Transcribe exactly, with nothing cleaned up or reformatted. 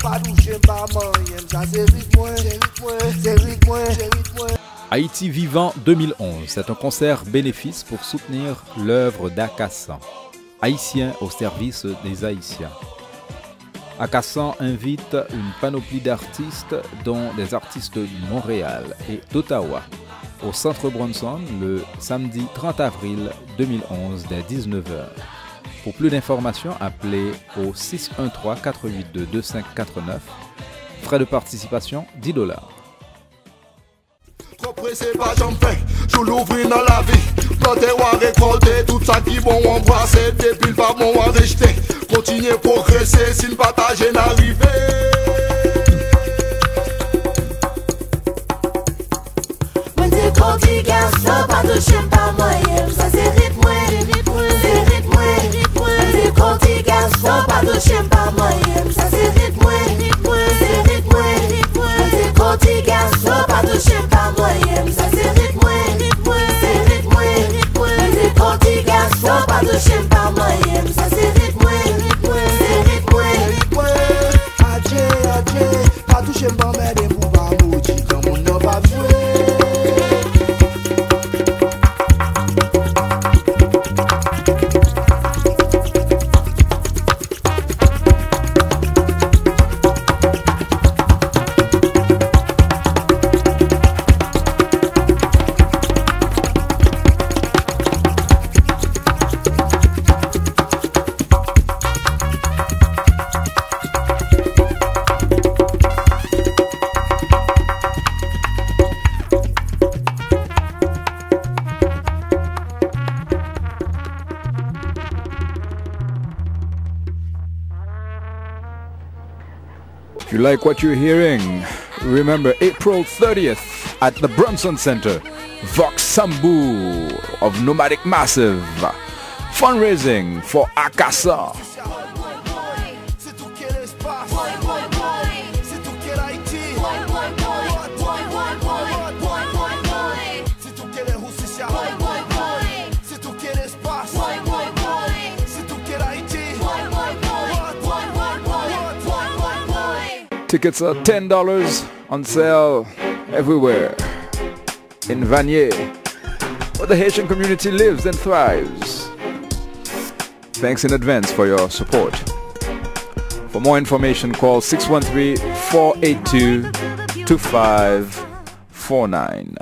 Pa touche m, pa manyen m, sa se rit mwen, se rit mwen, se rit mwen, se rit mwen. Haïti Vivant deux mille onze, c'est un concert bénéfice pour soutenir l'œuvre d'Akassan, Haïtiens au service des Haïtiens. Akassan invite une panoplie d'artistes, dont des artistes de Montréal et d'Ottawa, au Centre Bronson le samedi trente avril deux mille onze dès dix-neuf heures. Pour plus d'informations, appelez au six un trois, quatre huit deux, deux cinq quatre neuf. Frais de participation, dix dollars. Twò prese pa janm fen, jou louvri nan lavi. Plante w a rekòlte, tout sa ki bon w anbrase, depi l pa bon w a rejte. Kontinye pwogrese, si n pataje n a rive. Mwen di kòti gason pa touche m pa manyen m, sa se rit mwen, se rit mwen. Mwen di kòti gason pa touche m pa manyen m, sa se rit mwen, se rit mwen. Mwen di kòti gason pa touche m pa manyen m, sa se rit mwen, se rit mwen. Mwen di kòti gason pa touche m pa manyen m, sa se rit mwen, se rit mwen. Adje, adje. Pa touche m, pa anmède m pou pa modi, granmoun nan p ap jwe. If you like what you're hearing, remember April thirtieth at the Bronson Center, Vox Sambou of Nomadic Massive, fundraising for Akassan. Tickets are ten dollars, on sale everywhere in Vanier, where the Haitian community lives and thrives. Thanks in advance for your support. For more information, call six one three, four eight two, two five four nine.